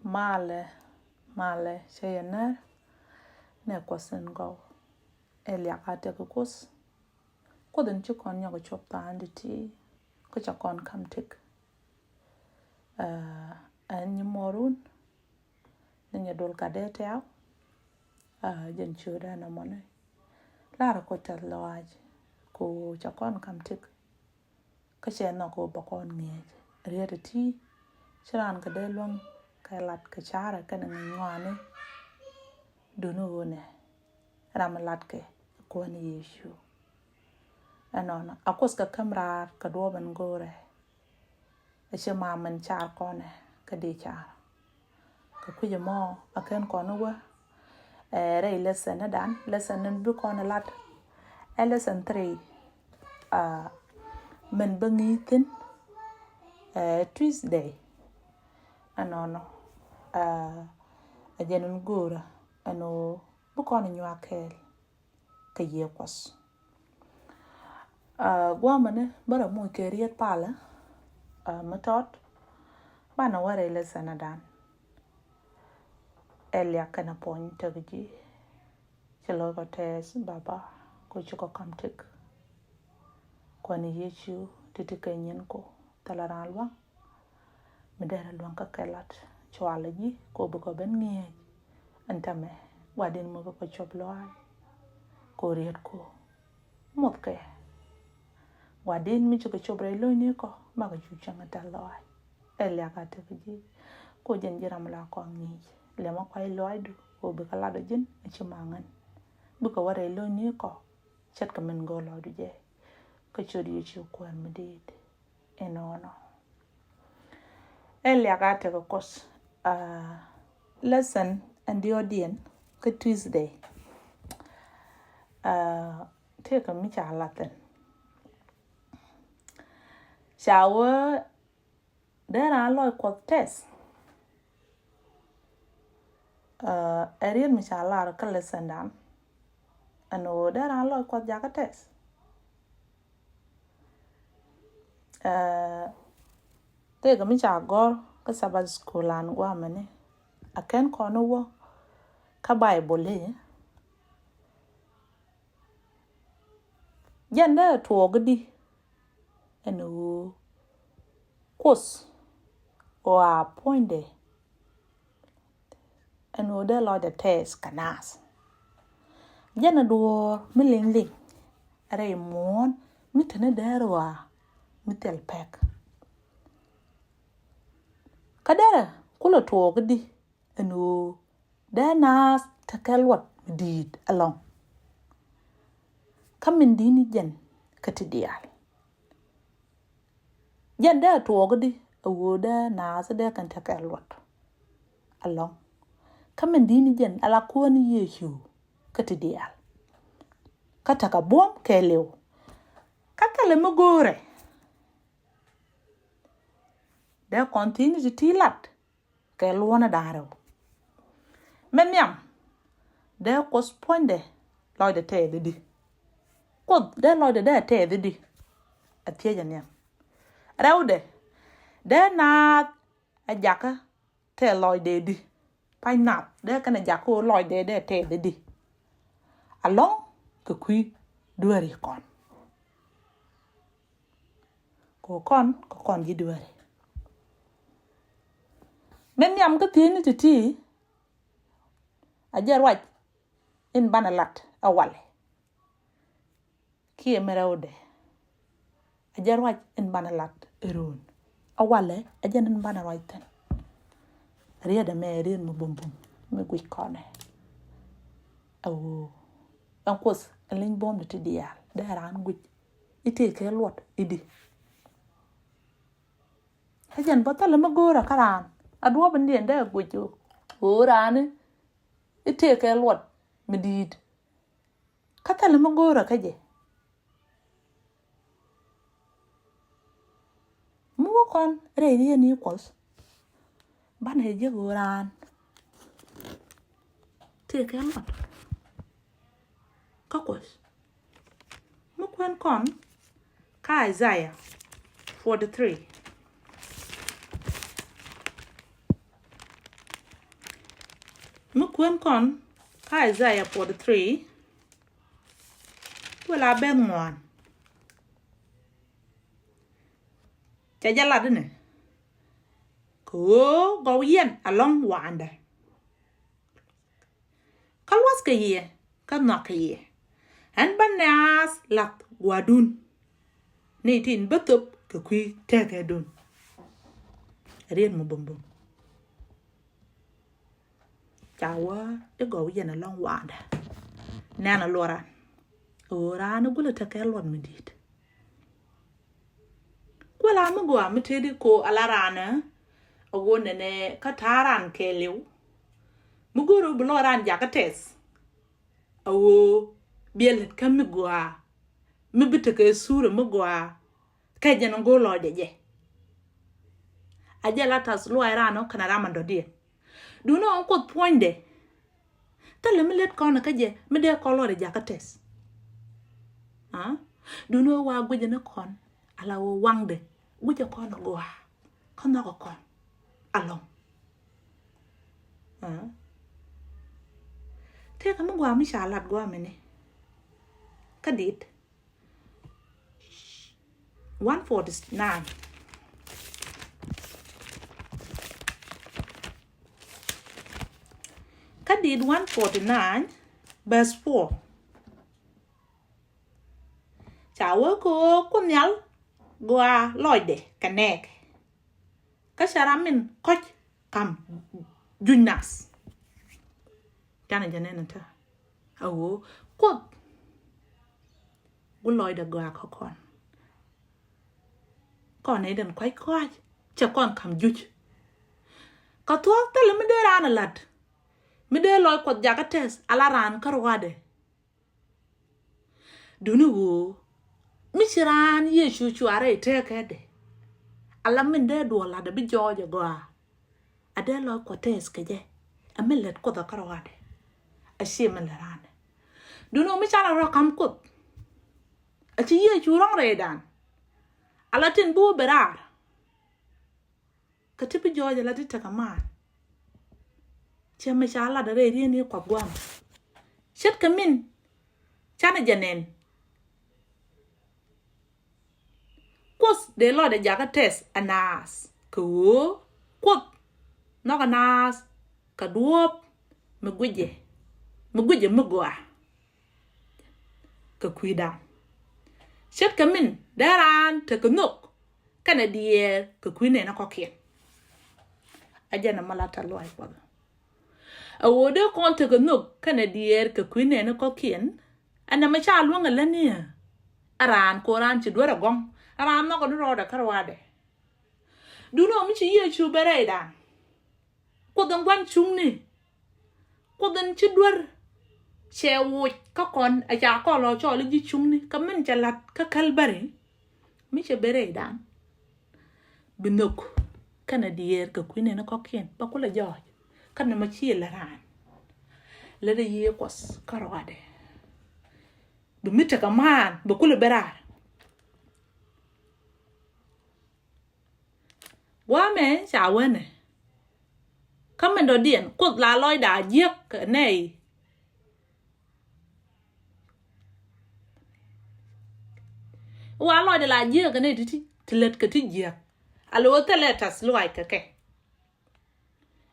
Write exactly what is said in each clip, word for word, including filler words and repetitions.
Malɛ, malɛ, cɛ yɛ nɛr. Nɛ Kuɔth in gɔw. Ɛ liak a tɛk Kuoth. Kuoth in ci kɔn nyɔk cop tha̱a̱ŋ di ti. Kä ca kɔn kam tik. Ɛ, ɛn nyi mɔrun. Ni nyɛ dol ka dee tɛw. Ɛ, jɛn ciötdä ɛn ɛmɔni. Lar Kuoth tɛth lɔaac. Ku ca kɔn kam tik. Kä cɛ nhɔk kɛ ɣöö bɛ kɔn ŋi̱eec riet ɛ ti. Ci raan kɛ dee luäŋ kɛ lat kɛ carɛ kɛnɛ ŋi̱i̱c ŋɔaani. Duni ɣöö nɛ ram mi lat kɛ Kuäär ni Yecu. Ɛnɔnɔ a Kuoth kɛ käm raar kɛ duɔ̱ɔ̱p in go̱o̱rɛ. Ɛ ci ma min car kɔnɛ kɛ dee car. Kɛ kui̱c ɛmɔ a ken kɔn wä, ɛ, rɛy lesson ni dan, lesson ni bi kɔn lat. Ɛ lesson three, ɛ, min bä ŋi̱i̱c thi̱n, ɛ, Tuesday. Ɛnɔnɔ, ɛ, ɛ jɛn in go̱o̱rä ɛn ɣöö bi kɔn nyuak kɛɛl kɛ Yiëë Kuɔth. Ɛ, guamɛni bä rɔ muc kɛ riet palä, ɛ, mi tɔt, banɛ wä rɛy lesson ni dan. Ɛ liak kɛnɛ puɔ̱ny tɛk ji̱. Ci lo̱k kɔ tɛɛth Baba, kɔ ci kɔ kam tik. Kuäär ni Yecu ti ti kɛ nyin kɔ thilɛ raan luaŋ. Mi derɛ luäŋ kä kɛ lat cualɛ ji̱ kɔ bikɔ ben ŋi̱eec. Ɛn tɛmɛ Gua̱di̱n mi bikɔ cop lɔaac kɔ riet kɔ. Muɔth kɛ Gua̱di̱n mi cikɛ cop rɛy lo̱cni kɔ makɛ cu cäŋ ɛ tɛth lɔaac. Ɛ liak a tɛk ji̱ kɔ jɛn ji̱ ram la kɔn ŋi̱i̱c. Lɛmɛ kuay lɔaacdu kɔ bikɛ lat ɔ ji̱n ɛ ci maŋän. Bikɛ wä rɛy lo̱cni kɔ ce̱tkɛ min go̱o̱r lɔcdu jɛ. Kä ciöt Yecu Kuäär mi di̱i̱t. Ɛnɔnɔ. Ɛ liak a tɛk Kuɔth, ɛ, lesson ɛn diɔ̱ɔ̱kdiɛn kä Tuesday. Ɛ, tëëkɛ mi ca lat thi̱n. Ca wee dee raan lɔc Kuɔth tɛth. Ɛ, ɛ riet mi ca lar kä lesson dan. Ɛn ɣöö dee raan lɔc Kuɔth jakä tɛth. Ɛ, tëëkɛ mi ca gɔ̱r kä Sabbath school an guamɛni. A ken kɔn wä kä Baibol i̱. Jɛn dee tuɔɔk i̱di ɛn ɣöö Kuoth ɣɔaa puɔ̱nydɛ. Ɛn ɣöö dee lɔcdɛ tɛth kɛ naath. Jɛn ɛ duɔ̱ɔ̱r mi liŋ liŋ rɛy muɔ̱ɔ̱n mi te ni dee ruac mi thil pɛk. Kä derɛ kulɛ tuɔɔk i̱di ɛn ɣöö dee naath tekɛ luɔt mi di̱i̱t ɛlɔ̱ŋ. Kä min di̱i̱t ni jɛn kä ti diaal. Jɛn dee tuɔɔk i̱di ɛ ɣöö dee naath dee kɛn tekɛ luɔt ɛlɔ̱ŋ. Kä min di̱i̱t ni jɛn ala Kuäär ni Yecu kä ti diaal. Kä tekɛ buɔ̱m kɛɛliw. Kä thilɛ mi go̱o̱rɛ. Dee kɔn thi̱n ti ti lat kɛ luɔ̱nä da̱ŋ rɛw. Min nhiam, dee Kuoth puɔ̱nydɛ lɔcdɛ tɛth i̱di? Kuoth dee lɔcdɛ dee tɛth i̱di? A thiecä nhiam. Rɛwdɛ, dee naath ɛ jakä tɛth lɔcdɛ i̱di? Pa̱ny nath dee kɛn ɛ jakä ɣöö lɔcdɛ dee tɛth i̱di? Alɔ̱ŋ kɛ kui̱ dueeri kɔn. Kɛ kɔn, kɛ kɔn ji̱ dueeri. Min nhiam kä thiecni ti̱ti̱, a jɛ ruac in banɛ lat ɛ walɛ. Kiɛ mi rɛwdɛ, a jɛ ruac in banɛ lat ɛ run. Ɛ walɛ, a jɛ in banɛ ruac thi̱n. Riet ɛmɛ riet mi bumbum mi guic kɔnɛ. Ɛ ɣöö ɛn Kuoth ɛn li̱ny buɔ̱mdɛ ti diaal dee raan guic i̱ tëëkɛ luɔt i̱di? Ɛ jɛn bä thilɛ mi go̱o̱rä kä raan. A duɔ̱ɔ̱p in diɛn dee guic ɣöö raan i̱ tëëkɛ luɔt mi di̱i̱t. Kä thilɛ mi go̱o̱rä kä jɛ. Mi wä kɔn rɛy riet ni Kuɔth. Banɛ jɛ jiök ɣöö raan tëëkɛ luɔt kä Kuoth. Mi kuɛn kɔn kä Isaiah forty-three. Mi kuɛn kɔn kä Isaiah forty three, kuɛ la beth ŋuan. Cɛ jɛ lat inɛ, kɛ ɣöö gɔw yɛn alɔŋ waandɛ. Kä luɔth kɛ yɛ, kä nhɔak kɛ yɛ. Ɛn bä nɛ̈ɛ̈th lath gua̱a̱dun, ni tin bä thöp kɛ kui̱ tëkädun. Riet mi bumbum. Ca wä i̱ gɔw yɛn alɔŋ waandɛ. Nɛn a luɔran. Ɣöö raan i̱ gulɛ tekɛ luɔt mi di̱i̱t. Kuɛ la mi gɔaa mi tëëdi ko ala raan ɛ ɣöö nɛnɛ kä ta̱a̱ raan kɛɛliw. Mi go̱o̱ri bi lɔc raan jakä tɛth. A ɣöö biɛl lät kä mi gɔaa. Mi bi tekɛ thurɛ mi gɔaa. Kɛ jɛn go̱o̱r lɔcdɛ jɛ. A jɛ la ta̱th luaac raan ɔ kɛnɛ ram an dɔ̱diɛn. Duundɛ ɣän Kuoth puɔ̱nydɛ. Thilɛ mi lät kɔn kä jɛ mi dee kɔn lɔcdɛ jakä tɛth. Aa? Duundɛ ɣän wa guicɛ ni kɔn ala ɣöö waŋdɛ guicɛ kɔn gɔaa. Kä nhɔkɛ kɔn alɔŋ. Aa? Tëëkɛ mi gɔaa mi ca lat gɔaa mini. Kä dit. One forty nine. Kä dit one forty nine, verse four. Ca wee kɛ ɣöö Kuoth Nhial gɔaa lɔcdɛ kɛ nɛɛkɛ. Kä cɛ ram min kɔ̱c kam juc nath. Canɛ jɛ nɛn ɛ tɛ a ɣöö Kuoth gu lɔcdɛ gɔaa kä kɔn. Kɔn nɛy tin kɔ̱c kɔ̱a̱c cɛ kɔn kam juc. Kä thuɔ̱k thilɛ mi dee raan a lat mi dee lɔc Kuɔth jakä tɛth ala raan kä ruaadɛ. Duŋni ɣöö mi ci raan Yecu cua rɛy tëkädɛ. Ala min dee duɔl latdɛ bi jɔɔc ɛ gɔaa. A dee lɔc Kuɔth tɛth kɛ jɛ. A mi lät Kuoth a kärɔadɛ. A ciɛ mi lät randɛ. Duŋni ɣöö mi canɛ rɔ kam Kuoth. A ci Yecu rɔ̱ŋ rɛydan. Ala tin bi wä ben raar. Kä ti bi jɔɔc ala ti tekɛ maan. Ciɛ mi ca lat rɛy rieni Kuɔth guam. Ce̱tkɛ min canɛ jɛ nɛn. Kuoth dee lɔcdɛ jakä tɛth ɛ naath kɛ ɣöö Kuoth nhɔkɛ naath kɛ duɔ̱ɔ̱p mi guicɛ mi guicɛ mi gɔaa. Kɛ kui̱dan. Ce̱tkɛ min dee raan tekɛ nhök kɛnɛ diɛɛr kɛ kui̱ nɛɛni kɔ̱kiɛn. A jɛn ɛmɔ la tɛth luaac Kuɔth. A ɣöö dee kɔn tekɛ nhök kɛnɛ diɛɛr kɛ kui̱ nɛɛni kɔ̱kiɛn. Ɛn ɛmɛ ca luäŋ ɛ lätni ɛ raan kɛ ɣöö raan ci duer ɛ gɔ̱ŋ. Ɛ raan nhɔkɛ ni rɔɔdɛ kärɔadɛ. Duŋni ɣöö mi ci Yecu ben rɛydan. Kuoth in gua̱n cuŋni. Kuoth in ci duer. Cɛ woc kä kɔn a ca kɔn lɔ cɔl i̱ ji̱ cuŋni kä min cɛ la̱t kä Kalbari. Mi cɛ ben rɛydan. Bi nhök kɛnɛ diɛɛr kɛ kui̱ nɛɛni kɔ̱kiɛn bɛ kulɛ jɔɔc. Kä nɛmɔ ci lät raan. Lät rɛy Yiëë Kuɔth kärɔadɛ. Bi mi tekɛ maan bɛ kulɛ ben raar. Guamɛ ca wänɛ. Kä min dɔ̱diɛn Kuoth la lɔcdɛ a jiäk kɛ nɛy. Wa lɔcdɛ la jiäk kɛ nɛy ti ti ti lät kɛ ti jiäk. A lo̱ thilɛ tɛth luaac kɛ kɛ.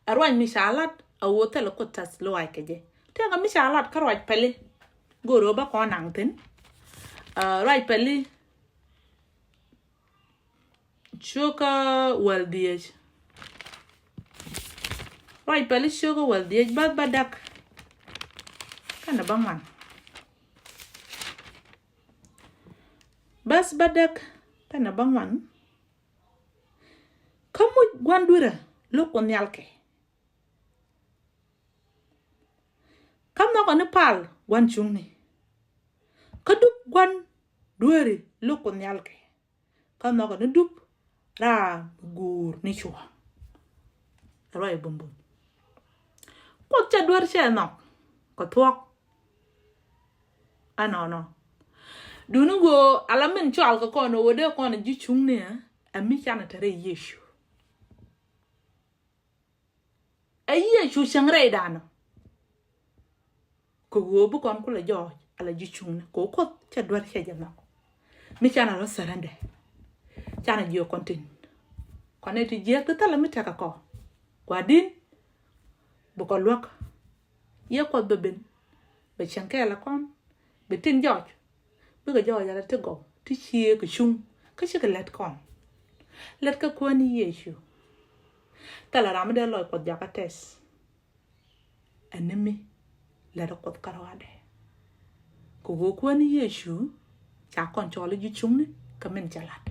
A ruac mi ca lat a ɣöö thilɛ Kuoth tɛth luaac kɛ jɛ. Tëëkɛ mi ca lat kä ruac pɛli. Go̱o̱r ɣöö bä kɔn naŋ thi̱n. A ruac pɛli. Cio̱kä wäl dhieec. Ruac pɛli cio̱kä wäl dhieec bäth bädäk. Kɛnɛ bäŋuan. Bäth bädäk kɛnɛ bäŋuan. Kä muc gua̱n duerä lo̱k Kuoth Nhial kɛ. Kä nhɔkɛ ni pal gua̱n cuŋni. Kä dup gua̱n dueeri lo̱k Kuoth Nhial kɛ. Kä nhɔkɛ ni dup raa mi guur ni cua. Ruac bumbum. Kuoth cɛ duer cɛ nhɔk kɛ thuɔ̱k. Ɛnɔnɔ. Duŋni ɣöö ala min cɔal kɛ kɔn ɣöö dee kɔn ji̱ cuŋni ɛ mi canɛ te rɛy Yecu. Ɛ Yecu cieŋ rɛydan. Kɛ ɣöö bi kɔn kulɛ jɔɔc ala ji̱ cuŋni kɛ ɣöö Kuoth cɛ duer cɛ jɛ nhɔk. Mi canɛ rɔ surrender, canɛ jiök kɔn tin. Kɔn nɛy ti jiääk ti thilɛ mi tekɛ kɔ. Gua̱di̱n, bi kɔ luäk. Yɛ Kuoth bɛ ben, bɛ cieŋ kɛɛl ɛ kɔn, bɛ tin jɔɔc. Bikɛ jɔɔc ala ti gɔw ti ciëë kɛ cuŋ kä cikɛ lät kɔn. Lät kä Kuäär ni Yecu. Thilɛ ram mi dee lɔc Kuɔth jakä tɛth. Ɛn ni mi lät ɛ Kuɔth kärɔadɛ. Kɛ ɣöö Kuäär ni Yecu ca kɔn cɔl i̱ ji̱ cuŋni kä min cɛ la̱t.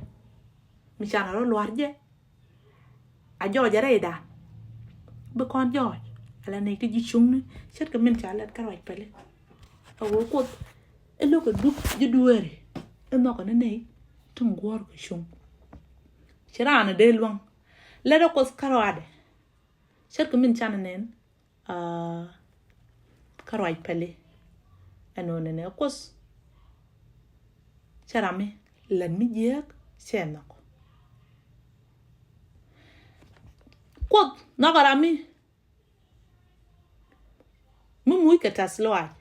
Mi canɛ rɔ lua̱r jɛ, a jɔɔc ɛ rɛydan. Bi kɔn jɔɔc ala nɛy ti ji̱ cuŋni ce̱tkɛ min ca lät kä ruac päli. A ɣöö Kuoth ɛ lo̱kɛ dup ji̱ dueeri, ɛ nhɔkɛ ni nɛy tin guɔ̱ɔ̱r kɛ cuŋ. Ci raan ɛ dee luäŋ lät ɛ Kuoth kärɔadɛ. Ce̱tkɛ min canɛ nɛn, aa, kä ruac päli. Ɛn ɣöö nɛnɛ Kuoth cɛ ram mi lät mi jiääk cɛ nhɔk. Kuoth nhɔkɛ ram mi, mi muc kɛ tɛth lɔaac.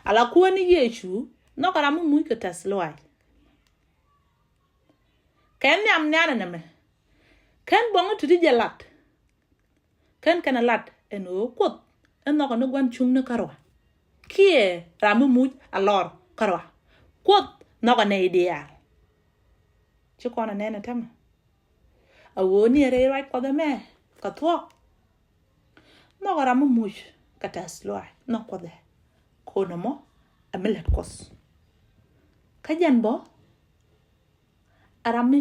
Ala Kuäär ni Yecu nhɔkɛ ram mi muc kɛ tɛth lɔaac. Kɛn nhiam nhianɛ nɛmɛ, kɛn buɔ̱ŋ ti̱ti̱ jɛ lat. Kɛn kɛn ɛ lat ɛn ɣöö Kuoth ɛ nhɔkɛ ni gua̱n cuŋni kärɔa kiɛ ram mi muc a lɔr kärɔa. Kuoth nhɔkɛ nɛy diaal. Ci kɔn ɛ nɛn ɛ täämɛ. A ɣöö ni ɛ rɛy ruac Kuɔth ɛmɛ kɛ thuɔ̱k. Nhɔkɛ ram mi muc kɛ tɛth lɔaac, nhɔk Kuoth ɛ. Kɔn ɛmɔ ɛ mi lät Kuoth. Kä jɛn bä ɛ ram mi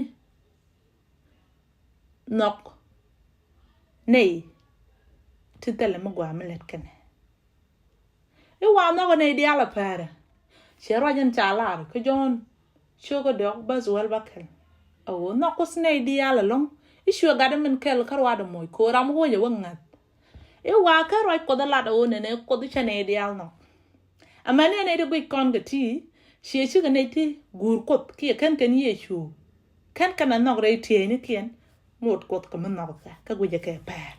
nhɔk nɛy ti thilɛ mi gɔaa mi lät kɛnɛ. I̱ wa nhɔkɛ nɛy diaal a päärä. Ciɛ ruac in ca lar kä Jɔ̱ɔ̱n cio̱kä diɔ̱k bäth wäl bäkɛl. A ɣöö nhɔk Kuoth nɛy diaal ɛlɔ̱ŋ. I̱ cuɛ gat min kɛl kä ruaadɛ moc kɛ ɣöö ram wec ɛ wä ŋäth. I̱ wa kä ruac Kuɔth ɛ lat a ɣöö nɛnɛ Kuoth cɛ nɛy diaal nhɔk. Amäni ɛ nɛy ti guic kɔn kɛ ti, ciɛ cikɛ nɛy ti guur Kuoth kiɛ kɛn kɛn Yecu. Kɛn kɛn a nhɔk rɛy tieynikiɛn, ŋot Kuoth kɛ mi nhɔk kɛ, kä guicɛ kɛ päär.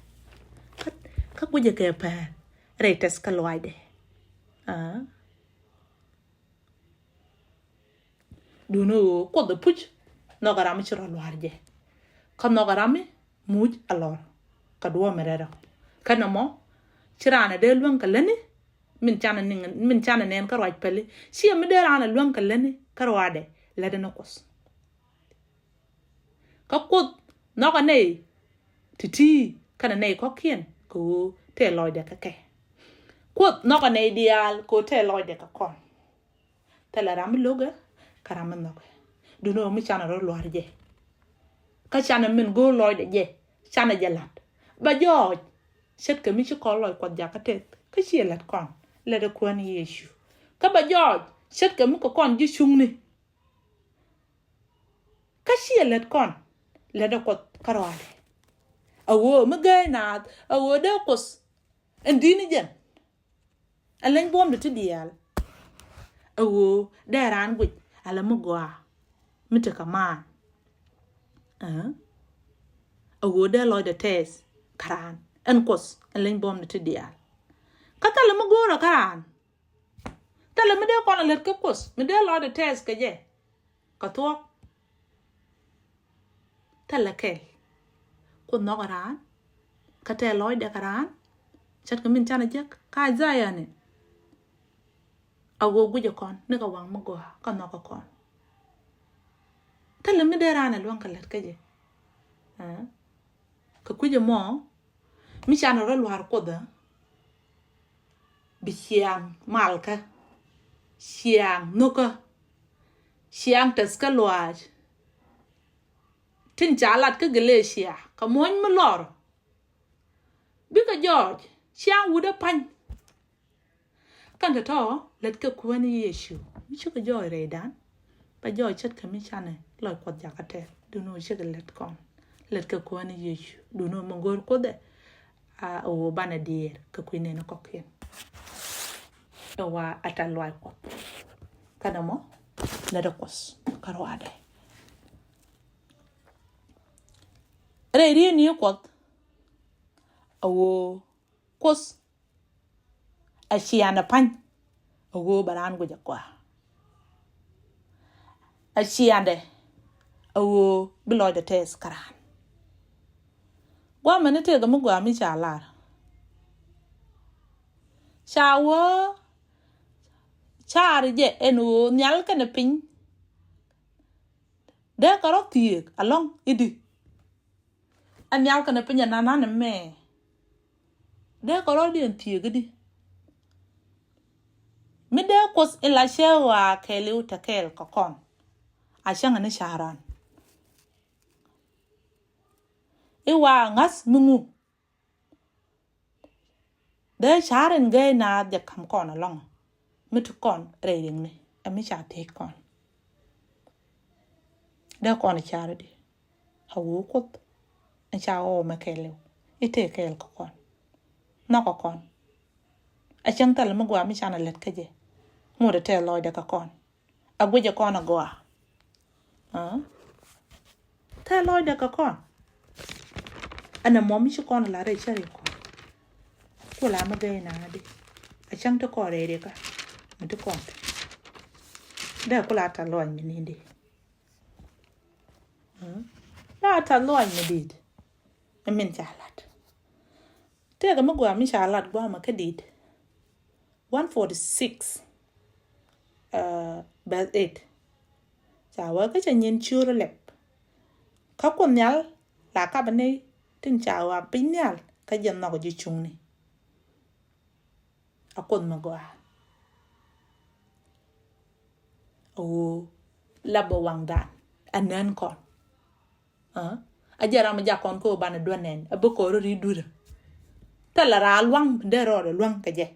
Kä, kä guicɛ kɛ päär rɛy tɛth kä lɔaacdɛ. Aa. Duundɛ ɣöö Kuoth ɛ puc nhɔkɛ ram mi ci rɔ lua̱r jɛ. Kä nhɔkɛ ram mi muc a lɔr kɛ duɔ̱ɔ̱p mi rɛl rɔ. Kä nɔmɔ ci raan ɛ dee luäŋ kɛ lätni, min canɛ niŋ, min canɛ nɛn kä ruac päli. Ciɛ mi dee raan ɛ luäŋ kɛ lätni kä ruaadɛ, lätdɛ ni Kuoth. Kä Kuoth nhɔkɛ nɛy ti̱ti̱ kɛnɛ nɛy kɔ̱kiɛn kɛ ɣöö tɛɛ lɔcdɛ kɛ kɛ. Kuoth nhɔkɛ nɛy diaal kɛ ɣöö tɛɛ lɔcdɛ kɛ kɔn. Thilɛ ram mi lo̱kɛ kä ram mi nhɔkɛ. Duundɛ ɣöö mi canɛ rɔ lua̱r jɛ. Kä canɛ min go̱o̱r lɔcdɛ jɛ, canɛ jɛ la̱t. Bɛ jɔɔc ce̱tkɛ mi ci kɔn lɔc Kuɔth jakä tɛth kä ciɛ lät kɔn, lätdɛ Kuäär ni Yecu. Kä bɛ jɔɔc ce̱tkɛ mi kɛ kɔn ji̱ cuŋni kä ciɛ lät kɔn, lätdɛ Kuoth kä ruaadɛ. A ɣöö mi gääy naath a ɣöö dee Kuoth ɛn di̱t ni jɛn. Ɛ leny buɔ̱mdɛ ti diaal. A ɣöö dee raan guic ala mi gɔaa mi tekɛ maan. Aa. A ɣöö dee lɔcdɛ tɛth kä raan, ɛn Kuoth ɛn leny buɔ̱mdɛ ti diaal. Kä thilɛ mi go̱o̱rɛ kä raan. Thilɛ mi dee kɔn a lät kä Kuoth mi dee lɔcdɛ tɛth kɛ jɛ kɛ thuɔ̱k. Thilɛ kɛl. Kuoth nhɔkɛ raan kä tɛɛ lɔcdɛ kɛ raan. Ce̱tkɛ min canɛ jek kä Isaiah ni, a ɣöö guicɛ kɔn nikɛ waŋ mi gɔaa kä nhɔkɛ kɔn. Thilɛ mi dee raan ɛ luäŋ kɛ lät kä jɛ. Aa. Kɛ kui̱c ɛmɔ mi canɛ rɔ lua̱r Kuoth ɛ, bi ciaŋ malkä, ciaŋ nhökä, ciaŋ tɛth kä lɔaac tin ca lat kä Galatia kɛ muɔ̱ny mi lɔr. Bikɛ jɔɔc ciaŋ wut ɛ pa̱ny. Kɛn te tɔ̱ lät kɛ Kuäär ni Yecu mi cikɛ jɔɔc rɛydan. Bɛ jɔɔc ce̱tkɛ mi canɛ lɔc Kuɔth jakä tɛth, duundɛ ɣöö cikɛ lät kɔn. Lät kɛ Kuäär ni Yecu, duundɛ ɣöö mi go̱o̱r Kuoth ɛ, a ɣöö banɛ diɛɛr kɛ kui̱ nɛɛni kɔ̱kiɛn. Ɛ wa a tɛth lɔaac Kuɔth. Kä nɔmɔ lätdɛ Kuoth kä ruaadɛ. Rɛy riet ni Kuɔth a ɣöö Kuoth Ɛ ciaŋdɛ pa̱ny. A ɣöö bɛ raan guic a gɔaa. Ɛ ciaŋdɛ a ɣöö bi lɔcdɛ tɛth kä raan. Gua̱a̱mɛ ni tëëkɛ mi gɔaa mi ca lar. Ca wä car jɛ ɛn ɣöö nhial kɛnɛ piny. Dee kɛ rɔ thiëëk alɔŋ i̱di. Ɛ nhial kɛnɛ piny ɛ nanan ɛmɛ. Dee kɛ rɔ diɛn thiëëk i̱di. Mi dee Kuoth in la cɛ ɣɔaa kɛɛliw te kɛɛl kɛ kɔn. A cäŋ ni ca̱ran. I̱ wa ŋa̱th mi ŋu. Dee ca̱r in gee naath jɛ ka̱m kɔn alɔŋ. Mi ti kɔn rɛy riŋni ɛ mi ca tëëk kɔn. Dee kɔn ca̱r di. A wee Kuoth in ca ɣɔw mɛ kɛɛliw i̱ tëë kɛɛl kɛ kɔn. Nhɔkɛ kɔn. A cäŋ thilɛ mi gɔaa mi canɛ lät kä jɛ. Ŋut ɛ tɛth lɔcdɛ kɛ kɔn. A guic ɛ kɔn a gɔaa. Aa? Tɛth lɔcdɛ kɛ kɔn. Ɛn ɛmɔ mi ci kɔn la rɛy cä ri kɔn. Ku la mi gɛy na di. A cäŋ ti kɔn rɛy ri kä. Mi ti kɔn ti. Dee ku la tɛth lɔc mi ni di. Aa? La tɛth lɔc mi dit. Ɛ min ca lat. Tëëkɛ mi gɔaa mi ca lat gua̱a̱mɛ kä dit. One forty six, uh, verse eight. Ca wee kä cɛ nyin ciöör lɛp. Kä Kuoth Nhial la kapɛ ni tin ca ɣɔaa piny nhial kä jɛ nhɔk ji̱ cuŋni. A Kuoth mi gɔaa. A ɣöö la bɛ waŋdan a nän kɔn. Aa? A jɛ ram a jak kɔn kä banɛ duɔ̱n nɛn a bä kɔn rɔ ri duirä. Thilɛ raa luaŋ dee rɔɔdɛ luaŋ kɛ jɛ.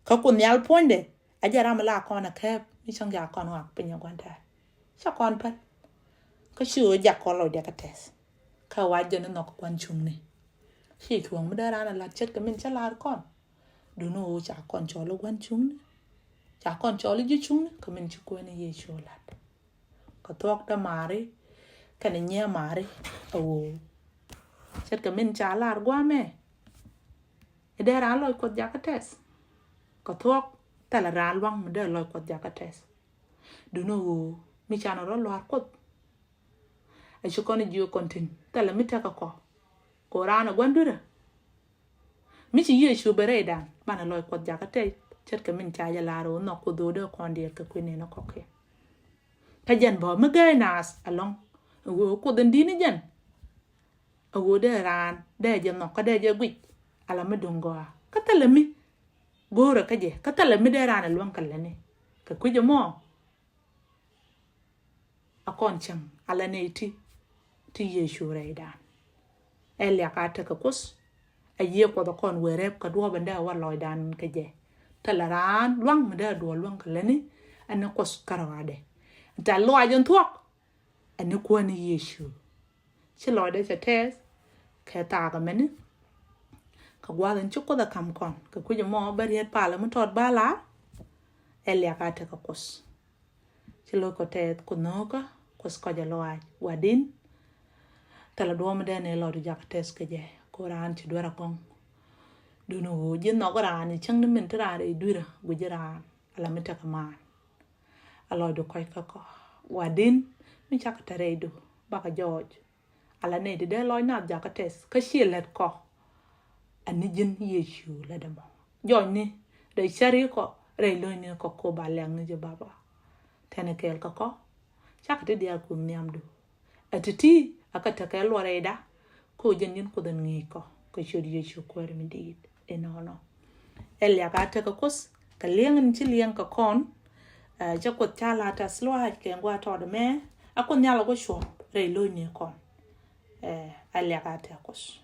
Kä Kuoth Nhial puɔ̱nydɛ a jɛ ram a la kɔn a kɛɛp mi cäŋ jak kɔn wak piny a gua̱n tɛ̈r. Cä kɔn päl. Kä ci ɣöö jak kɔn lɔcdɛ kä tɛth. Kä wa jɛn ni nhɔk gua̱n cuŋni. Ci cuɔ̱ŋ mi dee raan a lat ce̱tkɛ min cä lar kɔn. Duŋni ɣöö ca kɔn cɔl i̱ gua̱n cuŋni. Ca kɔn cɔl i̱ ji̱ cuŋni kä min ci Kuäär ni Yecu lat. Kɛ thuɔ̱k dämaari kɛnɛ nyimaari a ɣöö ce̱tkɛ min ca lar gua̱a̱mɛ. I̱ dee raan lɔc Kuɔth jakä tɛth. Kɛ thuɔ̱k thilɛ raan luaŋ mi dee lɔc Kuɔth jakä tɛth. Duŋni ɣöö mi canɛ rɔ luaar Kuoth. A ci kɔn jiök kɔn tin thilɛ mi tekɛ kɔ. Kɛ ɣöö raan a gua̱n dui̱rä. Mi ci Yecu ben rɛydan banɛ lɔc Kuɔth jakä tɛth ce̱tkɛ min ca jɛ lar ɣöö nhɔk Kuoth ɣöö dee kɔn diɛɛr kɛ kui̱ nɛn kɔ̱kiɛn. Kä jɛn bä mi gɛɛc naath alɔŋ. Ɛ ɣöö Kuoth in di̱t ni jɛn. Ɛ ɣöö dee raan dee jɛ nhɔk kä dee jɛ guic. Ala mi duŋ gɔaa kä thilɛ mi go̱o̱rä kä jɛ kä thilɛ mi dee raan ɛ luäŋ kɛ lätni. Kɛ kui̱c ɛmɔ. A kɔn cäŋ ala nɛy ti ti Yecu rɛydan. Ɛ liak a tekɛ Kuoth. A yiëë Kuɔth a kɔn wee rɛp kɛ duɔ̱ɔ̱p in dee a wä lɔcdan kɛ jɛ. Thilɛ raan luaŋ mi dee a duɔ̱ɔ̱p luaŋ kɛ lätni. Ɛn ni Kuoth kärɔadɛ. Tɛ̈th lɔaac in thuɔ̱k. Ɛn ni Kuäär ni Yecu. Ci lɔcdɛ cɛ tɛth kɛ thaak ɛmɛni. Kɛ gua̱a̱th in ci Kuoth ɛ ka̱m kɔn kɛ kui̱c ɛmɔ bä riet palä mi tɔt bä lar. Ɛ liak a tekɛ Kuoth. Ci lo̱ckɔ tɛth ku nhöökä Kuoth kɔc ɛ lɔaac gua̱di̱n. Thilɛ duɔ̱ɔ̱p mi dee ni lɔcdu jakä tɛth kɛ jɛ kɛ ɣöö raan ci duer agɔ̱ŋ. Duŋni ɣöö ji̱ nhɔk raan i̱ cäŋ ni min ti raan rɛy dui̱rä gui̱ci raan ala mi tekɛ maan. A lɔcdu kɔc kä kɔ gua̱di̱n mi cakɛ te rɛydu bakɛ jɔɔc. Ala nɛy ti dee lɔc naath jakä tɛth kä ciɛ lät kɔ. Ani ji̱n Yecu lät ɛmɔ jɔɔcni rɛy cäri kɔ rɛy lo̱cni kɔ ko ba lɛŋni ji̱ baba. Tɛni kɛɛl kä kɔ cakɛ ti diaal Kuoth nhiamdu. Ɛ ti̱ti̱ a kä tekɛ luɔt rɛyda ko jɛn ji̱n Kuoth in ŋi̱i̱c kɔ kɛ ciöt Yecu Kuäär mi di̱i̱t. Inɔnɔ. Ɛ liak a tekɛ Kuoth kɛ liɛŋ in ci liɛŋ kɛ kɔn. Ɛ, cɛ Kuoth ca la tɛth lɔaac kɛ ŋua̱ tɔɔt ɛmɛ. A Kuoth Nhial a guɔ cuɔp rɛy lo̱cni kɔn. Ɛ, ɛ liak a tekɛ Kuoth.